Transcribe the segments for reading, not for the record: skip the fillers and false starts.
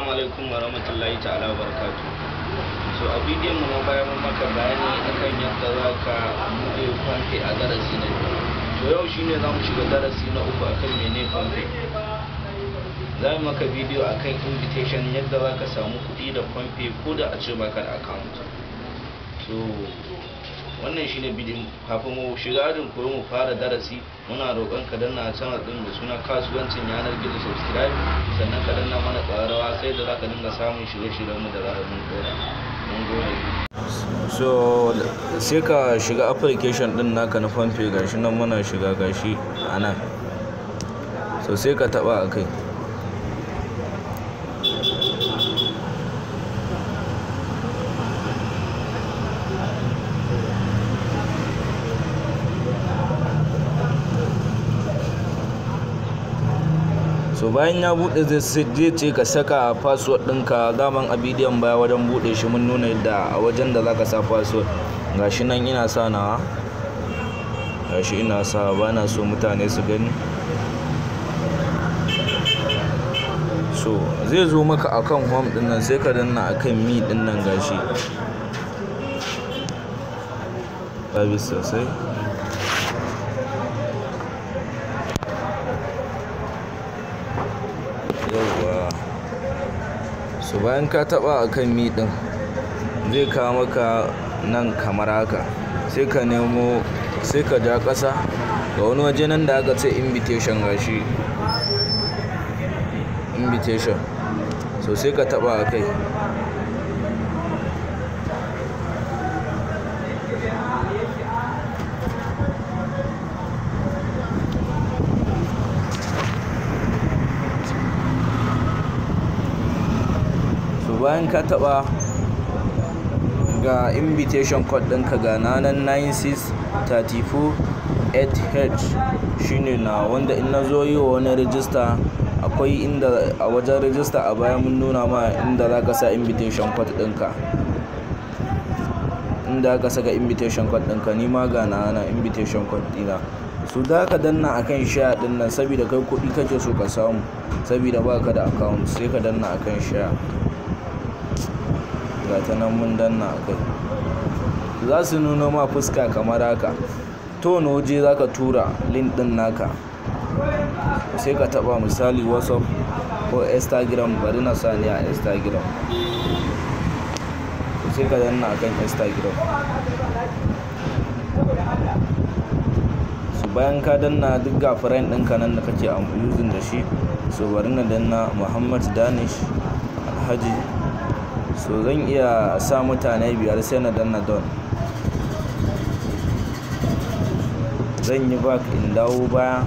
Alaikum wa rahmatullahi ta'ala wa barakatuh. So a bidiyon mu na baya mun maka bayani akan yadda za ka buɗe PalmPay a darasi na biyu. To yau shine za mu shiga darasi na uku akan mene PalmPay. Za mu maka bidiyo akan invitation, yadda za ka samu kuɗi da PalmPay ko da a ce baka da account. So wannan shine bidiyon. Kafin mu shiga ajin koyo mu fara darasi, muna roƙon ka danna channel din da suna Kasuwancin Yanar Gizo subscribe, sannan ka danna mana ƙararrawa sai da zaka dinga samun shirye-shiryen mu da zarar mun ɗora. Mun gode. So sai ka shiga application din naka na PalmPay. Gashi nan muna shiga, gashi anan. So sai ka taba akai. So bayan ya bude, zai ce ka saka password ɗinka. Daman a bidiyon baya wajen bude shi mun nuna yadda a wajen da zaka sa password. Gashi nan ina sa nawa, gashi ina sa, bana so mutane su gani. So zai zo maka akan home din nan, sai ka danna akan me din nan. Gashi service sosai. Yauwa, so bayan ka taba akan me din, zai kawo maka nan kamar haka. Sai ka nemo, sai ka ja ƙasa ga wani waje nan da aka ce invitation. Gashi invitation. So sai ka taba akai. So bayan ka taba, ga invitation code ɗinka, ga nanan 96348 h shine na wanda in na zo yi wa wani rijista, akwai inda a wajen rijista a baya mun nuna ma inda za ka sa invitation code ɗinka, inda aka saka invitation code ɗinka. Ni ma ga na invitation code ɗina. So da ka danna akan share ɗin nan, saboda kai kuɗi kake so ka samu, saboda baka da account, sai ka danna akan share. Ga ta nan mun danna akai, za su nuno ma fuska kamar haka. To wani waje za ka tura link ɗin naka? Sai ka taɓa misali WhatsApp ko Instagram. Bari na sa ni a Instagram. Sai ka danna akan Instagram. So bayan ka danna, duk ga friend ɗinka nan da kake using da shi. So bari na danna Muhammad Danish Alhaji. So zan iya sa mutane biyar, sai na danna done. Zan yi back in dawo baya.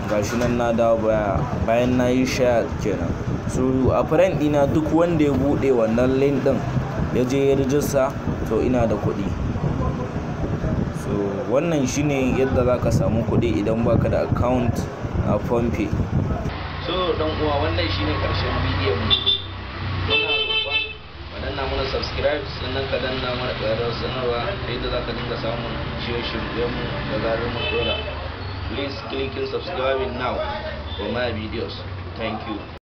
Gashi nan na dawo baya bayan na yi share kenan. So a friend ɗina, duk wanda ya buɗe wannan link ɗin ya je ya rijista, to ina da kuɗi. So wannan shine yadda za ka samu kuɗi idan baka da account a PalmPay. So dan uwa, wannan shine karshen bidiyon mu. Muna roƙon ka danna mana subscribe, sannan ka danna mana ƙararrawar sanarwa ta yadda za ka dinga samun shirye-shiryen mu da zarar mun ɗora. Please click in subscribing now for my videos. Thank you.